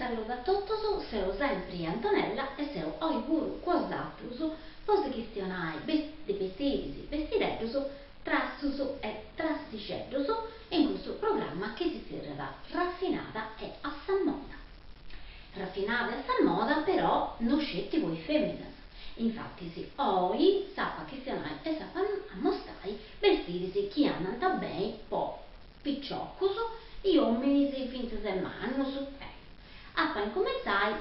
Salludu a totus, seu sempri Antonella e seu oi puru cun bosatrus po si chistionai de bestiris, bestireddus, trastus e trastixeddus in custu programma chi si zerriat Rafinada e a sa moda. Rafinada e a sa moda però no sceti po is feminas, infatis oi s'apu a chistionai e s'apu a ammostai bestiris chi andant beni po piciocus i ominis fintzas e mannus e apu a incumentzai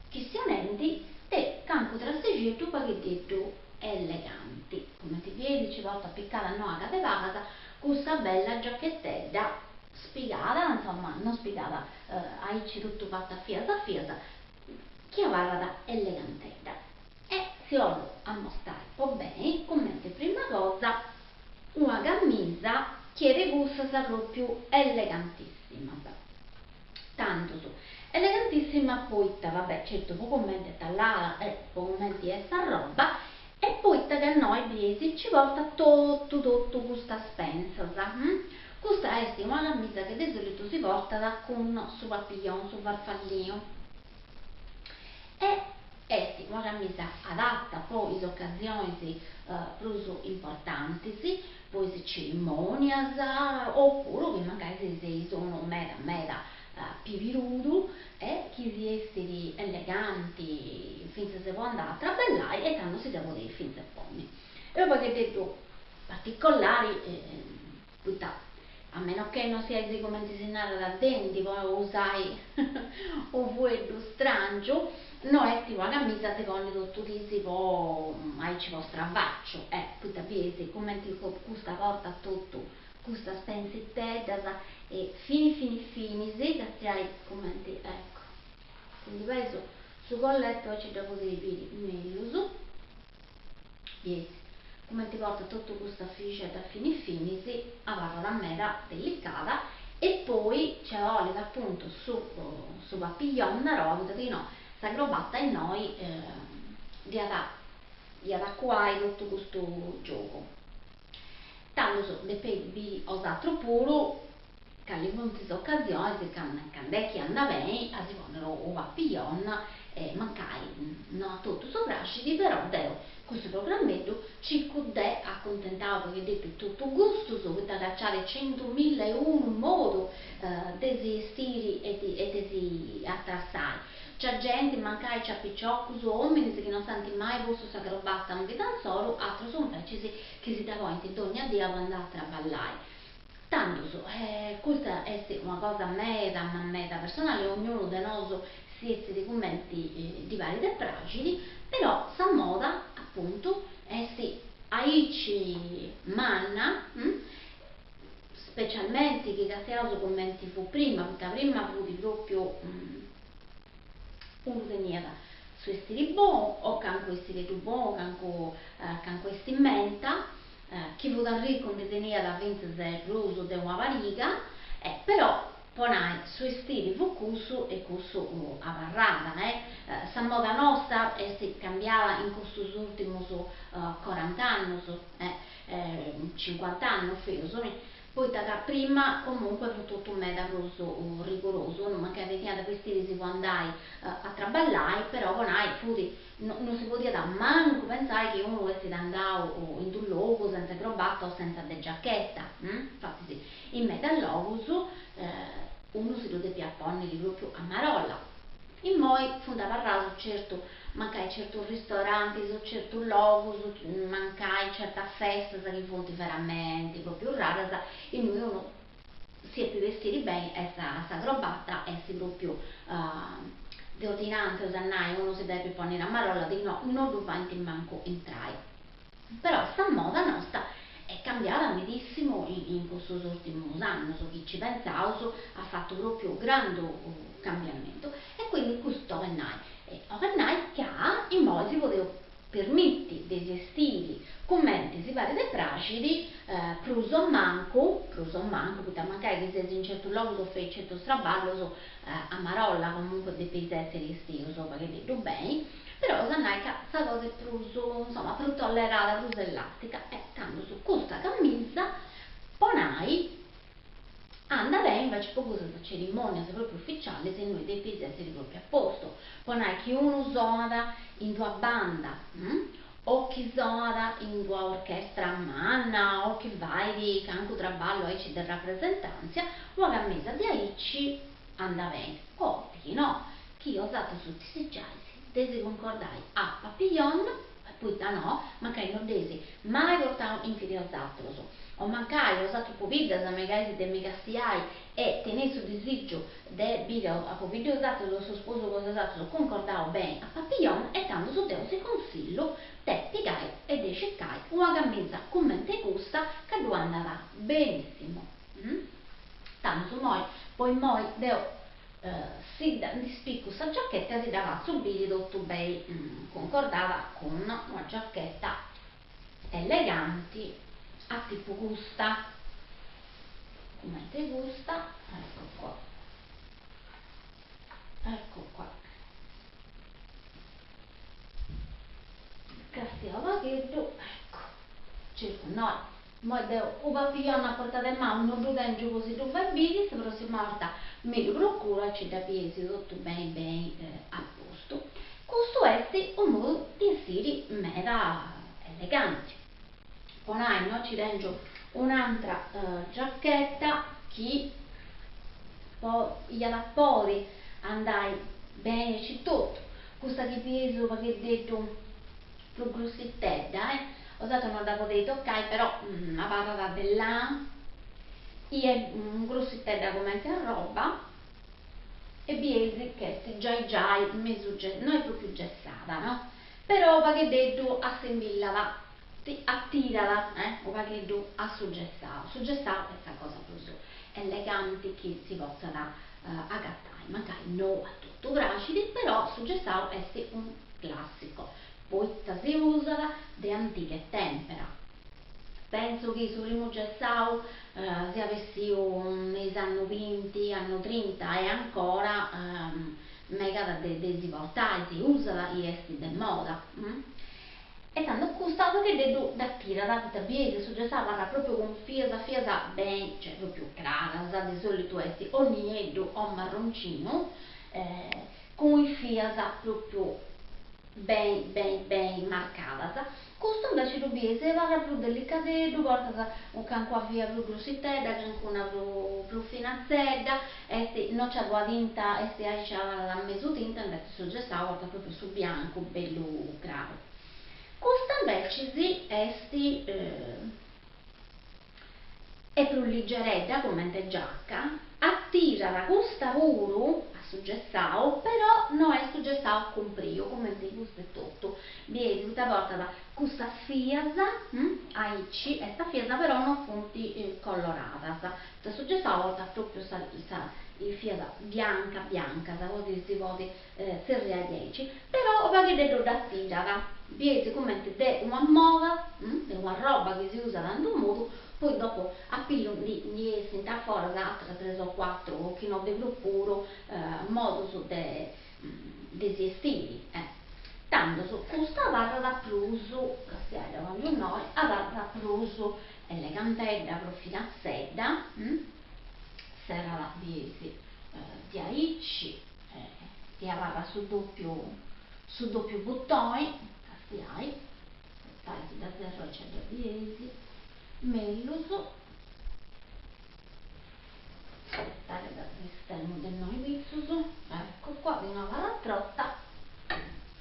chistionendi de cancu trastixeddu pagheddeddu eleganti. Cumenti bieis nci portu apicada no a de pagas custa bella giachetedda spigada, insoma no spigada aici totu fata a fias a fias, chi abarrat elegantedda. E si 'ollu ammostai po beni cumenti prima cosa una camisa chi est de cussas propriu elegantissimas. Tandus, elegantissima poita, va bè, certu po cumenti est tallada e po cumenti est s'arroba, e poita ca innoi bieis nci portat totu totu custas pentzas. Custa est una camisa chi de solitu si portat cun su papillon, su farfallinu. E est una camisa adatta po is ocasionis prus importantis, po is cerimonias opuru chi mancai si seis unu meda meda pibirudu e chi si 'estit eleganti fintzas po andai a traballai e tando si dda podit fintzas ponni. Est unu pagheddeddu particolari poita a meno che no siais cumenti si narat dandy po usai unu fueddu strangiu, no est una camisa de ponni totu dis po aici po stravacciu, eh, poita bieis cumenti custa portat totu custas pentziteddas e fini fini finis, castiai cumenti, ecco, si ndi pesu su collettu aici dda podeis biri mellus. Bieis cumenti portat totu custas fixeddas fini finis, abarrat meda delicada e poi nci 'olit apuntu su su papillon però poita chi no sa crobata innoi dd'iat iat a cuai totu custu giogu. Tandus depeis biri 'osatrus puru Cali funt is ocasionis cand'est chi andat beni a si ponniri u' papillon e mancai no a totus praxit, però deu custu programmeddu circu de acuntentai u' pagheddeddu totu gustus, poita ca nc'at centumilla e unu modu de si 'estiri e de si atrassai. Nc'at genti, mancai nc'at piciocus o ominis chi non s'ant mai postu sa crobata in vida insoru, atrus invecis chi si dda ponint dogna dia po andai a traballai. Tandus, custa est una cosa meda ma meda personali, ognunu de nosu si 'estit cumenti ddi parit e praxit, però sa moda, apuntu, est aici manna, specialmenti chi castiaus cumenti fut prima, poita prima fut propriu unu teniat su 'estiri bonu o cancu 'estireddu bonu, cancu cancu 'estimenta, chi fut arricu ndi teniat fintzas prus de una pariga, e però po nai su 'estiri fut cussu e cussu abarrat, eh. Sa moda nosta est cambiada in custus urtimus corant'annus, eh, cincuant'annus feus, Poita ca prima comunque fut totu meda prus rigorosu, unu mancai teniat bestiris po andai a traballai, però po nai fut, no no si podiat mancu pentzai chi unu essit andau in d'unu logu senza crobata o senza de giacheta, infatis in medas logus unu si ddu depiat ponniri propriu a marolla. Immoi funt abarraus certu mancai certus ristorantis o certus logus, mancai certas festas chi funt veramenti propriu raras, innui unu si depit bestiri beni e sa sa crobata est propriu de ordinanza, eus a nai, unu si depit ponniri a marolla, de chi no no ddu faint mancu intrai. Però sa moda nosta est cambiada medissimu in custus urtimus annus, chi ci pentzaus at fatu propriu grandu cambiamentu e quindi custu 'olit nai, 'olit nai ca immoi si podeus permiti de si 'estiri cumenti si parit e praxit, prus o mancu, prus o mancu, poita mancai chi seis in certus logus o feis certus traballus a marolla comunque depeis essiri 'estius u' pagheddeddu beni, Però eus a nai ca sa cosa est prus, insoma, prus tollerada, prus elastica e tandus custa camisa, po nai, Andat beni inveci po cussas cerimonias propriu uficialis innui depis essiri propriu a postu, po nai chi unu sonat in d'una banda o chi sonat in d'una orchestra manna o chi fait cancu traballu aici de rapresentantzia, una camisa de aici andat beni, o chi no, chi 'osatrus disigiais de si cuncordai a papillon, e poita no, mancai no dd'eis mai portau in fidi 'osatrus, o mancai 'osatrus pobiddas megais de mi castiai e teneis su disigiu de biri a pobiddu 'e 'osatrus o su sposu cosa 'e 'osatrus cuncordau beni a papillon, e tandus deu si consillu de pigai e de circai una camisa cumenti custa ca ddu andat benissimu. Tandus immoi po immoi deu si dda ndi spicu sa giachetta e si dda fatzu biri totu beni cuncordada cun una giachetta eleganti a tipu custa, cumenti custa, ecco qua, ecco qua. Castia u' pagheddu, ecco, circu innoi Immoi deu u' papillon a portada 'e manu no ddu tengiu po si ddu fai biri, sa prossima 'orta mi ddu procuru aici dda bieis totu beni beni a postu. Custu est u' modu de 'estiri meda eleganti. Po nai innoi ci tengiu un'antra giachetta chi po iat a podi andai beni aici totu, custa chi bieis u' pagheddeddu prus grussitedda, eh, 'osatrus no dda podeis tocai, però abarrat de lana i est grussitedda cumenti arroba e bieis ch'est giai giai mesu no est propriu gessada no, però u' pagheddeddu assimbillat, atirat, eh, u' pagheddu a su gessau, su gessau est sa cosa prus eleganti chi si potzat agatai, mancai no a totu praxit, però su gessau est unu classico, poita si usat de antiga tempera. Pentzu chi su primu gessau siat bessiu me is annu binti, annu trinta e ancora megat de si portai, si usat i est de moda. E tando custa u' pagheddeddu dd'atirat, poita bieis su gessau abarrat propriu cun fias fias beni, cioè propriu craras, de solitu est o nieddu o marroncinu, cun is fias propriu beni beni beni marcadas, custu invece ddu bieis abarrat prus delicadeddu, portat cancuna fia prus grussitedda, cancuna prus finatzedda, est no nc'at una tinta, est aici abarrat mesu tinta, invece su gessau portat propriu su biancu bellu craru. Custa invecis est Est prus ligeredda comente giaca, atirat custa puru a su gessau, però no est su gessau cumpriu comente custu etotu, bieis poita portat cussas fias aici e sas fias però no funt coloradas, poita su gessau portat propriu sa sa is fias biancas biancas, podi si podit tzerriai diaici, però u' paghededdu dd'atirat, bieis cumenti de una moda, de una roba chi si usat in unu modu, poi dopu a pillu ndi ndi essint a foras atras tres o cuatru o chi no de prus puru modus de de si 'estiri, eh. Tandus custa abarrat prus, castiai dda pongiu innoi, abarrat prus elegantedda, prus finatzedda, serrat bieis diaici e abarrat su doppiu su doppiu buttoni, castiai, aspettai si dda serru aici dda bieis mellus, aspettai ca dda sistemu de innoi pitzus, eccu qua, chi no abarrat trota,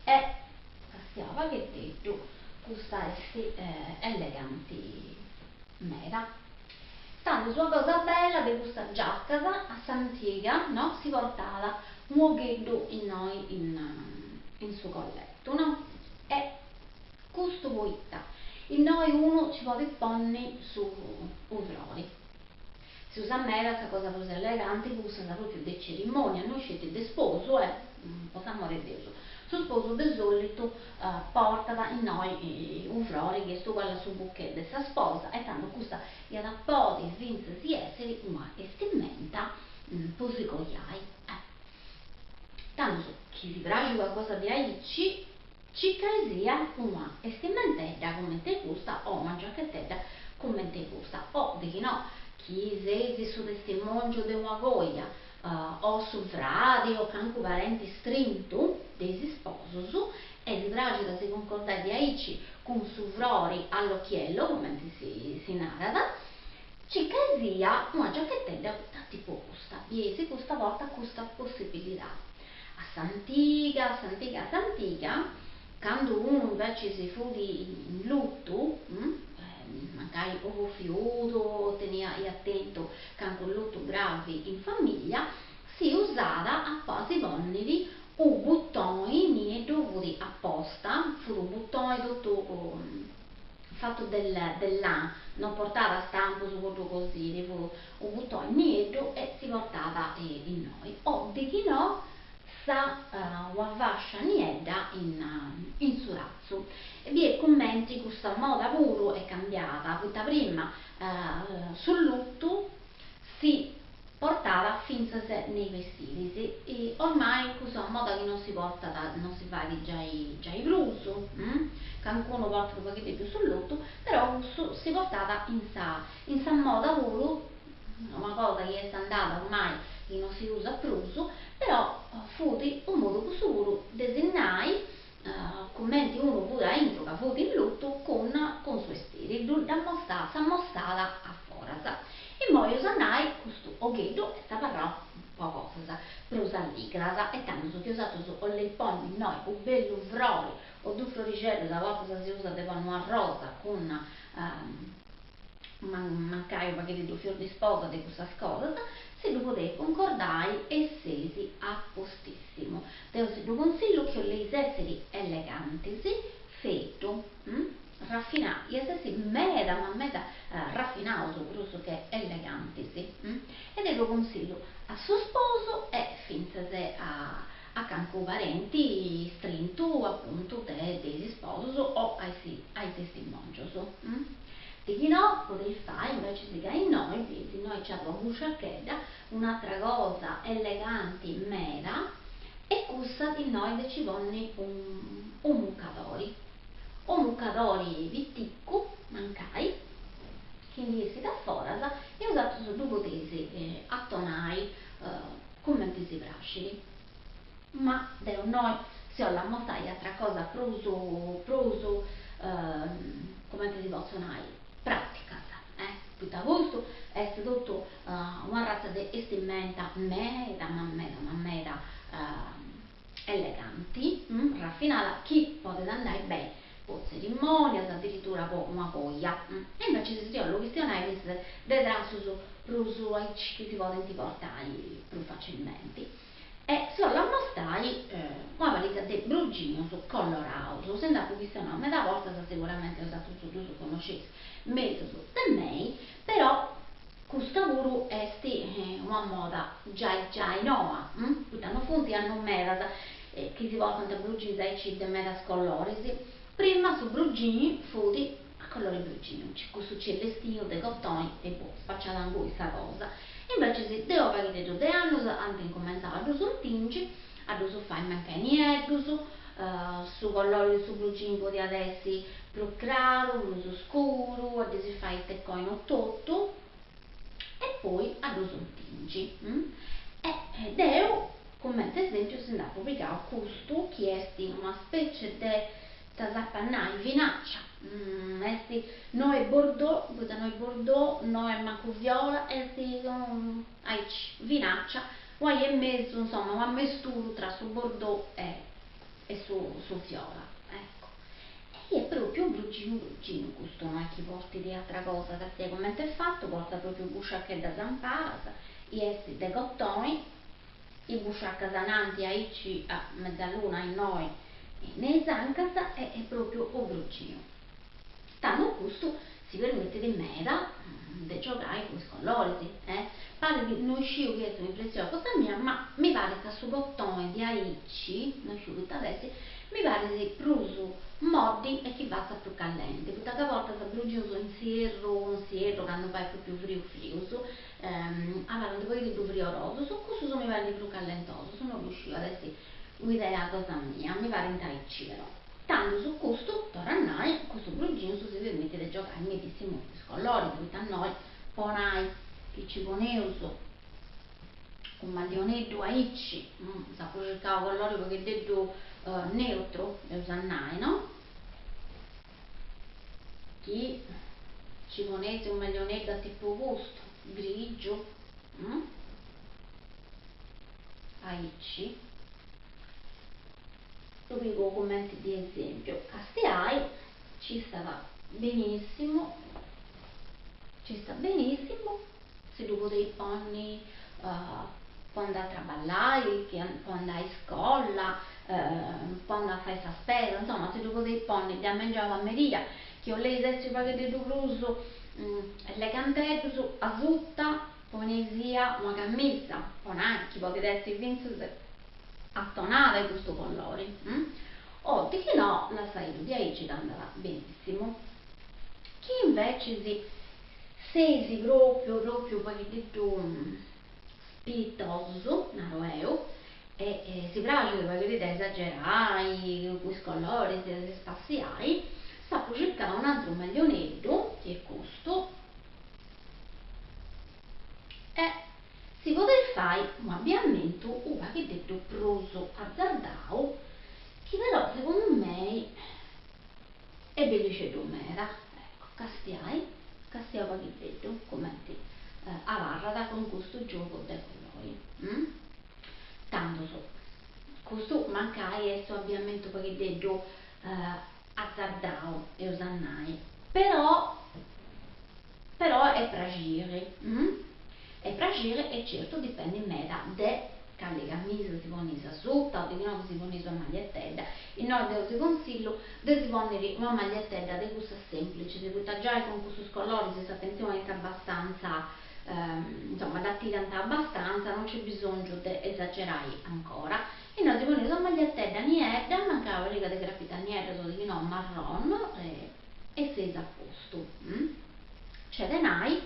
e castiai u' pagheddeddu, custa est eleganti meda. Tandus una cosa bella de custas giacas, a s'antiga, no, si portat unu ogheddu innoi in in su collettu, no, e custu poita innoi unu ci podit ponni su u frori. Si usat meda sa cosa prus eleganti cussas propriu de cerimonia, no sceti de sposu eh, po s'amori 'e Deus. Su sposu de solitu portat innoi unu frori chi est uguali a su bouquet de sa sposa e tando custa iat a podi fintzas essiri una 'estimenta po si coiai. Tandus chi si praxit una cosa de aici circaisia una 'estimentedda cumenti custa o una giacchettedda cumenti custa o de chi no. chi seis su testimòngiu de una coja o su fradi o cancu parenti strintu de is isposus e si praxit a si cuncordai diaici cun su frori all'occhiello cumenti si narat, circaisia una giachetedda tipu custa, bieis custa portat custa possibilidadi. A s'antiga, a s'antiga, a s'antiga, candu unu invecis fut in lutu, mancai o fut fiudu o teniat iat tentu cancu lutu gravi in familia, si usat a si ponniri u butoni nieddu fut aposta, fut u butoni totu fatu de de lana, non portat stampus po ddu cosiri, fut u butoni nieddu e si portat innoi, o dichinò sa una fascia niedda in in su ratzu. E bieis cumenti custa moda puru est cambiada, poita prima su lutu si portat fintzas ne is bestiris e ormai custa est una moda chi non si portat, non si fait giai giai prus, cancunu portat unu paghiteddu su lutu, però cussu si portat in sa in sa moda puru, una cosa chi est andada ormai chi non si usat prus, però fut u' modu cussu puru de si nai cumenti unu fut aintru ca fut in lutu cun cun su 'estiri, ddu dd'ammostat, s'ammostat a foras. Immoi eus a nai custu 'ogheddu est abarrau po cosas prus alligras e tandus chi 'osatrus 'olleis ponni innoi u' bellu frori o dus frorixeddus, a bortas si usat de ponni una rosa cun mancai u' paghiteddu fior di sposa de cussas cosas, si ddu podeis cuncordai e seis a postissimu. Deu si ddu consillu chi 'olleis essiri elegantis, feiddu, raffinau, iais essi meda ma meda raffinaus prus che elegantis, e deu ddu consillu a su sposu e fintzas a a cancu parenti strintu apuntu de de is isposus o a is a is testimongios. Dichinò podeis fai invecis ca innoi, bieis innoi nc'at una busciachedda, un'atra cosa eleganti meda est cussa innoi de ci ponni unu mucadori, unu mucadori piticu mancai, chi ndi essit a foras e 'osatrus ddu podeis atonai cumenti si praxit. Ma deu innoi si 'ollu ammostai atra cosa prus prus cumenti si potzu nai, praticas, eh, poita custu est totu un'arratza de 'estimenta meda ma meda ma meda eleganti, raffinada, chi podet andai beni po tzerimonias, adiritura po una coja, e invecias si 'ollu chistionai fintzas de trastus prus aici chi si podint portai prus facilmenti. E si 'ollu ammostai una pariga de bruginus coloraus, si nd'apu chistionau meda bortas siguramenti 'osatrus ddus connosceis mellus de mei, però custa puru est una moda giai giai noa, poita no funt annus medas chi si portant brugins aici de medas coloris, prima su brugini fut a colori bruginu, cussu celestinu de cotoni e boh, spaciada ingui sa cosa, invecis de u' paghiteddu de annus ant incumentzau a ddus intingi, a ddus fai mancai nieddus, su colori de su brugini podiat essi prus craru, prus scuru, a ddis fai tecoinu totu e poi a ddus intingi. E deu cumenti esempiu si nd'apu pigau custu chi est una specie de ita s'apu a nai, vinaccia, est no est bordeaux, poita no est bordeaux, no est mancu viola, est aici, vinaccia, una 'ia 'e mesu, insoma, u' ammesturu tra su bordeaux e e su su viola, ecco. E est propriu bruginu bruginu custu, no est chi portit atra cosa, castiai cumenti est fatu, portat propriu busciacheddas in palas, i est de cotoni, is busciacas ananti aici a mezzaluna innoi ne is ancas e est propriu u' bruginu. Tando custu si permitit meda de giogai cun is coloris, eh. Parit, no isciu chi est un'impressioni cosa mia, ma mi parit ca su cotoni de aici, no isciu poita at essi, mi parit prus moddi e chi fatzat prus callenti, poita ca a bortas bruginus in s'ierru, in s'ierru candu fait propriu frius frius, abarrant u' paghiteddu friorosus, cussus mi parint prus callentosus, no ddu sciu, at essi u'idea cosa mia, mi parint aici però. Tandus custu, torru a nai, custu bruginu si permitit de giogai medissimu cun is coloris, poita innoi po nai. Chi ci poneus u' mallioneddu aici, s'apu circau colori u' pagheddeddu neutru, eus a nai, no? Chi ci poneis u' mallioneddu a tipu custu, grigiu, aici, ddu pigu cumenti di esempiu, castiai, ci stat benissimu, ci stat benissimu, si ddu podeis ponni po andai a traballai, po andai a iscola, po andai a fai sa spesa, insoma si ddu podeis ponni de a mengianu a meria, chi 'oleis essi u' pagheddeddu prus eleganteddus, asuta poneisia una camisa, po nai, chi podit essi fintzas atonada 'e custu colori, o dichinò lassaiddu diaici ca andat benissimu. Chi invecis seis propriu propriu u' pagheddeddu spiritosus, naru 'eu, e si praxit u' pagheddeddu a esagerai cun is coloris e a si spassiai, s'apu circau un'atru maglioneddu, chi est custu, e si podit fai un'abiamentu u' pagheddeddu prus azardau, chi però segundu mei est bellixeddu meda, ecco, castiai, castiai u' pagheddeddu cumenti abarrat cun custu giogu de colori. Tandus, custu mancai est u'abiamentu u' pagheddeddu azardau, eus a nai, però però est praxiri, est praxiri e certu dipendit meda de cali camisa si ponis asuta o dichinò si ponis una magliettedda, innoi deu si consillu de si ponniri una magliettedda de cussas semplicis, poita giai cun cussus coloris s'atentzioni est abbastanza insoma dd'atirant abbastanza, non nc'est bisongiu de esagerai ancora, innoi si poneus una magliettedda niedda, mancai una pariga de crapitas nieddas o dichinò marron e seis a postu. Nc'est de nai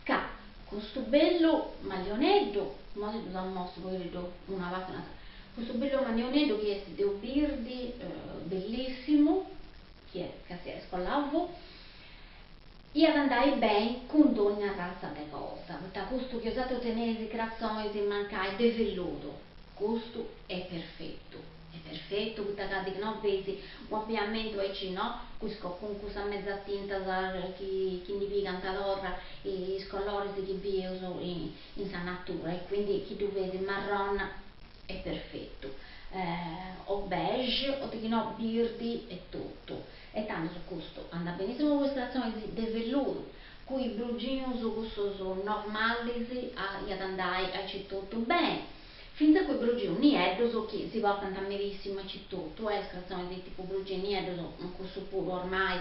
ca custu bellu mallioneddu, imoi si ddus ammostu u' pagheddu una parti e un'atera, custu bellu mallioneddu chi est de u' birdi bellissimu, chi est ca si est scollau a V, iat andai beni cun dogna arratza de cosa, poita custu chi 'osatrus teneis cratzonis mancai de velludu, custu est perfetu, est perfetu poita ca dichinò feis u' abiamentu aici no, cun cussas mezas tintas chi chi ndi pigant torra is coloris chi bieus in sa natura e quindi chi ddu feis marron est perfetu, o beige o dichinò birdi e totu. E tandus custu andat benissimu cun is cratzonis de velludu, cun is bruginus cussus normalis iat andai aici totu beni, fintzas cun is bruginus nieddus chi si portant medissimu aici totu, eh, is cratzonis tipu bruginu nieddus cussu puru ormai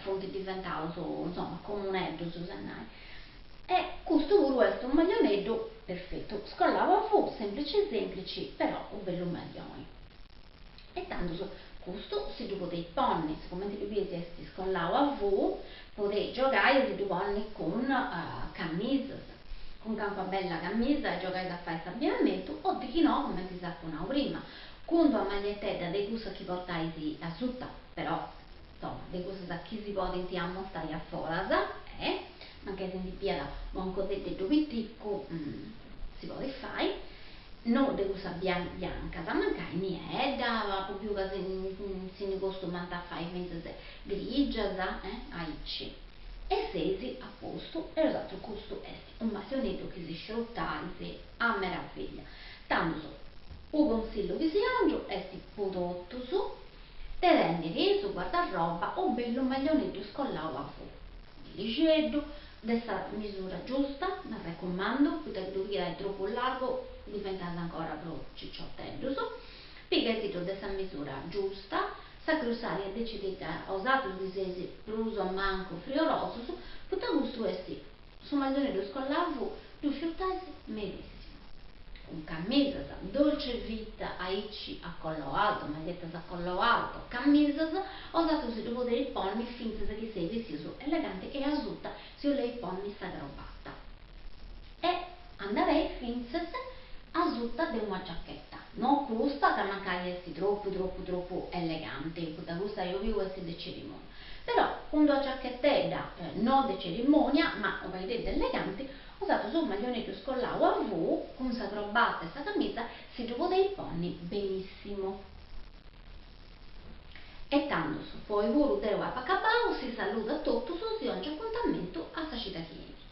funt diventaus insoma comuneddus eus a nai. E custu puru est unu maglioneddu perfetu, scollau a V, semplici semplici, però u' bellu maglioni. E tandus custu si ddu podeis ponni, sigumenti ddu bieis est scollau a V, podeis giogai a si ddu ponni cun camisas, cun calincuna bella camisa e giogais a fai s'abiamentu o dichinò, cumenti s'apu nau prima, cun d'una magliettedda de cussas chi portais asuta, però insoma de cussas chi si podint amostai a foras, e mancai si ndi biat u' ancodeddeddu piticu si podit fai No de cussas biancas, mancai niedda, apu biu ca si ndi costumant a fai fintzas grigias, eh, aici. E seis a postu, e 'osatrus custu est u' maglioneddu chi si scirutais a meraviglia. Tandus, u' consillu chi si 'ongiu est po totus, de tenniri in su guardarroba u' bellu maglioneddu scollau a V, bellixeddu, De sa misura giusta, m'arrecumandu, poita chi ddu pigai tropu largu diventas ancora prus ciciotteddus, pigaisiddu de sa misura giusta, sa grussaria decidit 'osatrus chi seis prus o mancu friorosus, poita custu est su maglioneddu scollau a V, ddu sciutais medissimu. Cun camisas dolce vita aici a collo alto, magliettas a collo alto, camisas, 'osatrus si ddu podeis ponni fintzas chi seis bestius eleganti e asuta si 'oleis ponni sa crobata. E andat beni fintzas asuta de una giachetta, no custa ca mancai est tropu tropu tropu eleganti, poita custa eus biu est de cerimonia, però cun d'una giacchettedda no de cerimonia ma u' paghededdu eleganti. Bosatrus unu maglioneddu scollau a V cun sa crobata e sa camisa si ddu podeis ponni benissimu. E tandus, po oi puru deu apu acabau, si saludu a totus, si 'ongiu apuntamentu a sa cida chi 'enit.